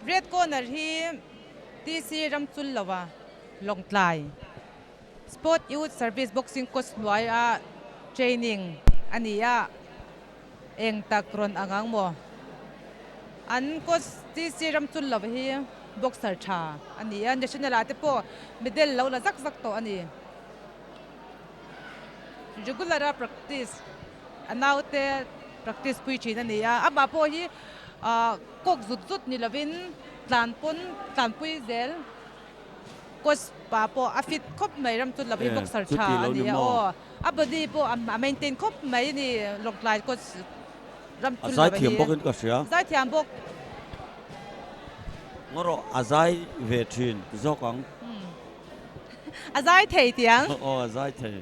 Red corner hi TC Ramchulloa Lawngtlai Sport Youth Service Boxing Coach hnuaia training a ni a, eng tak rawn ang ang maw? An coach TC Ramchulloa hi boxer tha a ni a, national ah te pawh medal lo la zak zak tawh a ni. Regular a practice a naute practice pui thin a ni a, amah pawh hi ah kawk zut zut ni lovin tlan pawn tlanpui zel coach pa pawh a fit khawp mai ram chu lovin boxer tha a ni a aw a body pawh a maintain khawp mai a ni Lawngtlai coach ram chu lovin hi zaithiam bawk. Ngaw rawh a zai ve thin zawk ang. A zai thei tiang. Aw a zai thei.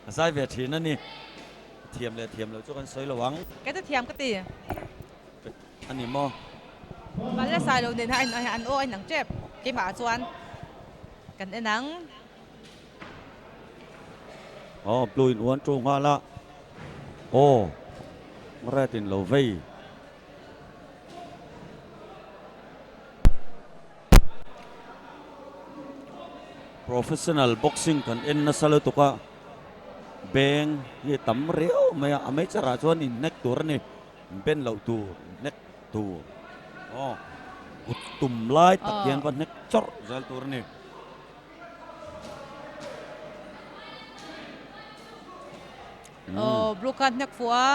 A zai ve thin a ni. Thiam leh thiam loh chu kan sawi lo ang. Kei chu thiam ka ti. A ni maw? Mahse sai lo nen hian an aw a inang tep. Keimah ah chuan kan en ang. Aw blue in uan tu nghal a. Aw red in lo vei. Professional boxing kan en nasa lutuk a, beng hi a tam riau mai a, a meichher ah chuan in hnek tur a ni, in ben loh tur, in hnek tur aw kut tum lai tak hian va hnek chawrh zel tur a ni. Aw blue khan hnek fuh a.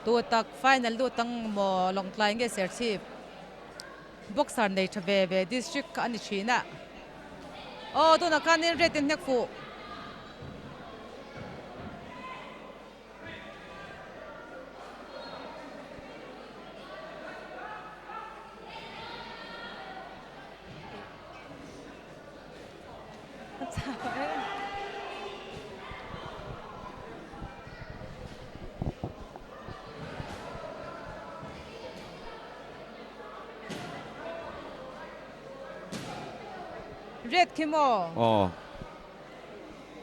Tu tak final lut ang maw Lawngtlai nge Serchhip boxer nei tha ve ve district kha a ni thin a. Aw tunah khanin red in hnek fuh. Red khi maw? Aw.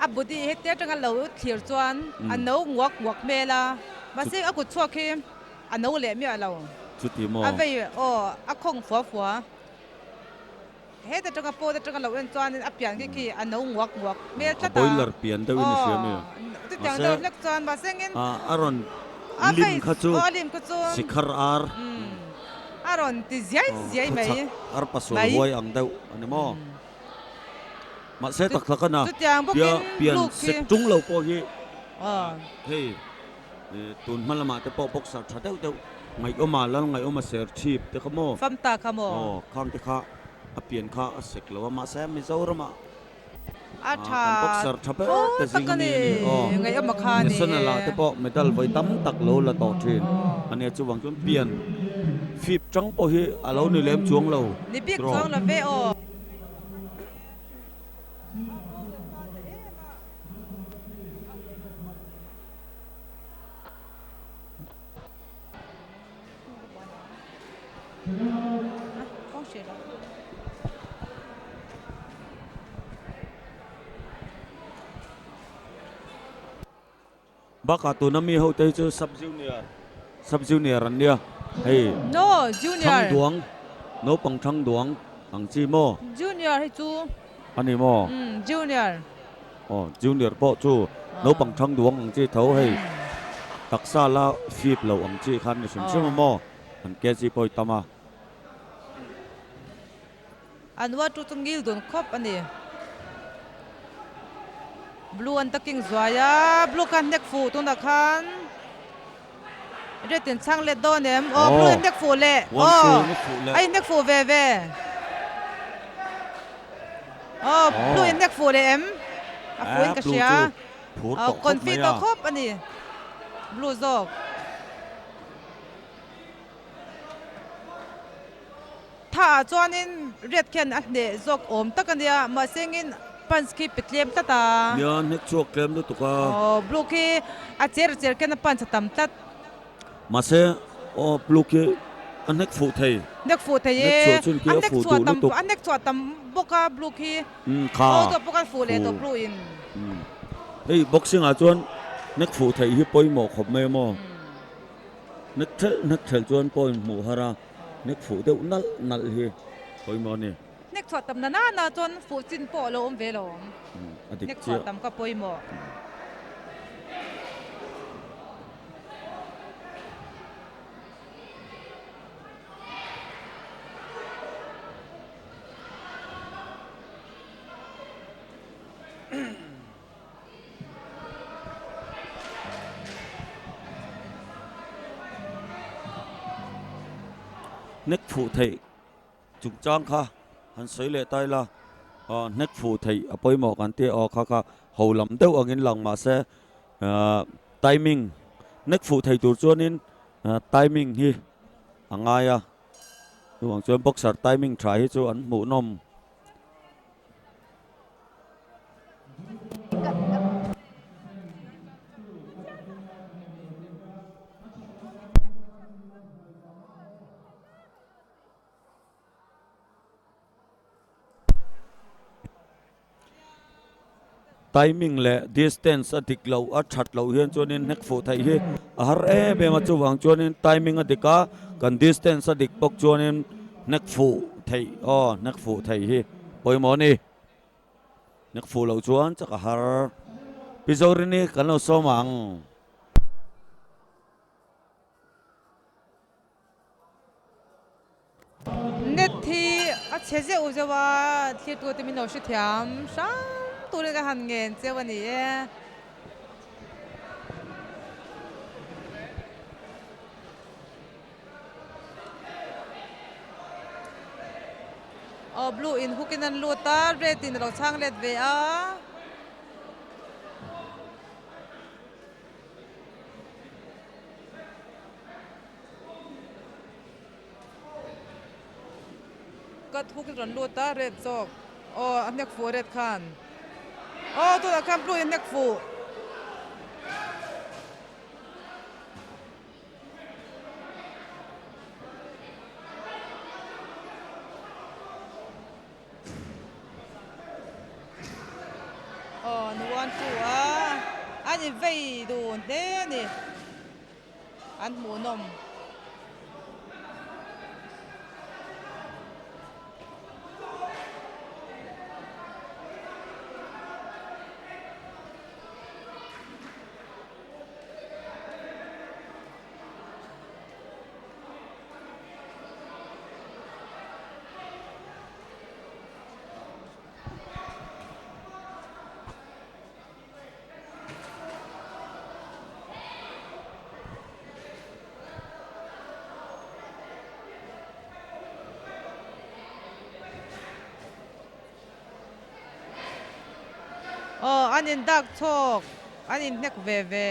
A body heti atanga lo thlir chuan a no nguak nguak hmel a, mahse a kut chhuak hi a no leh miah lo. Chuti maw? A vei aw, a khawng fua fua. Heta atanga pawt atanga lo en chuanin a pian khi khi a no nguak nguak hmel tlat a. A boiler pian deuhin a hria mi? Aw, chutiang deuh hlek chuan mahse engin a rawn lim kha chu aw a lim kha chu sikhar ar a rawn ti ziai ziai mai. Khawchhak ar pasawr huai ang deuh a ni maw? Mahse tak tak a na tia pian sek tung lo pawh hi hei tun hma lamah te pawh boxer tha deuh deuh ngaihawma lal ngaihawma ser chhip te kha maw Fam ta kha maw aw khang te kha a pian kha a sek lo a mahse Mizoramah a tha kan boxer tha ber te zing ami a ni aw ngaihawma kha a ni national ah te pawh medal vawi tam tak lo la tawh thin a nia chuvang chuan pian fip chang pawh hi a lo ni lem chuang lo ni bik chuang lo ve aw. Bakah tuna mi ho te hi chu sub junior sub junior an nia hei No junior Thangduang naupang Thangduang ang chi maw Junior hi chu A ni maw Umm junior Aw junior pawh chu naupang Thangduang ang chi tho hei taksa la fip lo ang chi khan ni hrim hrim a maw an kg pawh hi tam a. An water chu ngil dun khawp a ni. Blue an taking zuai a, blue kha hnek fuh tunah khan red in chhang let dawn em? Aw blue in hnek fuh leh aw a in hnek fuh ve ve aw blue in hnek fuh leh em? A fuh in ka hria aw confi tawh khawp a ni blue zawk. Tha ah chuanin red khian a hneh zawk awm tak a nia, mahse engin punch khi pe tlem tlat a. Nia, hnek chhuak tlem lutuk a. Aw, blue khi a cher cher khian a punch a tam tlat. Mahse, aw blue khi a hnek fuh thei. Hnek fuh thei e, Hnek chhuah chhun khi a a hnek fuh chhuah duh tam lutuk. a hnek chhuah tam bawk a blue khi. Umm kha. Aw, tawh pawh khan fuh leh tawh blue in. Umm. Hei boxing ah chuan hnek fuh theih hi pawimawh khawp mai maw? Hnek thelh hnek thelh chuan pawh in hmuh har a, hnek fuh deuh nalh nalh hi pawimawh a ni. Hnek chhuah tam na nana chuan fuh chin pawh a lo awm ve lo ang. A dik Hnek chhuah chiah. tam kha pawimawh. Hnek fuh theih chungchang kha han sawi leh ta ila, hnek fuh theih a pawimawh kan tih aw kha kha ho lam deuh angin lang mahse timing hnek fuh thei tur chuanin timing hi a ngai a, chuvang chuan boxer timing tha hi chu an hmuhnawm. Timing leh distance a dik loh a that loh hian chuanin hnek fuh theih hi a har em em a, chuvang chuanin timing a dik a, kan distance a dik bawk chuanin hnek fuh theih aw hnek fuh theih hi pawimawh a ni. Hnek fuh loh chuan chak a har. Pi Zorini kan lo sawm ang. Net hi a chhe zeuh zeuh a, thlir te min lo hrethiam hram turin ka han ngen cheu a ni e. Aw blue in hook in an lut a, red in a lo chhang let ve a. Ka thuk in rawn lut a red zawk aw a hnek fuh red khan aw tunah khan blue in a hnek fuh. Aw ni one two a an in vei dun hle a ni. An hmuhnawm. Aw an in dak chhawk an in hnek ve ve.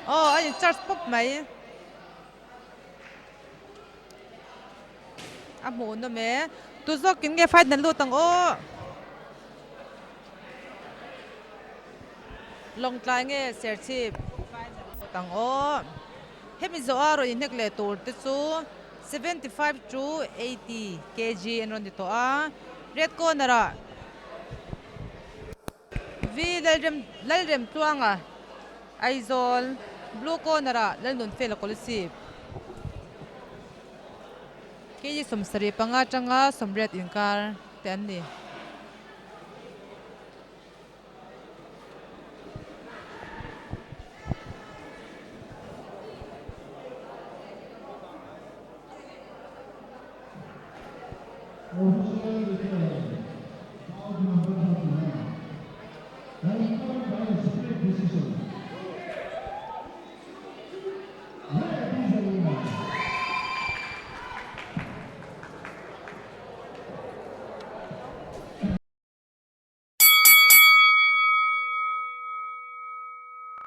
Aw an in charge pawp mai. A hmuh nawm e. Tu zawkin nge fight nan lut ang aw. Lawngtlai nge Serchhip fight nan lut ang aw. Hemi zawh a rawn inhnek leh tur te chu 75 to 80 kg an rawn ti tawh a. Red corner ah V Lalrem Lalremtluanga Aizawl Blue corner ah Lalnunfela Kolasib. Kg 75 atanga 80 inkar te an ni.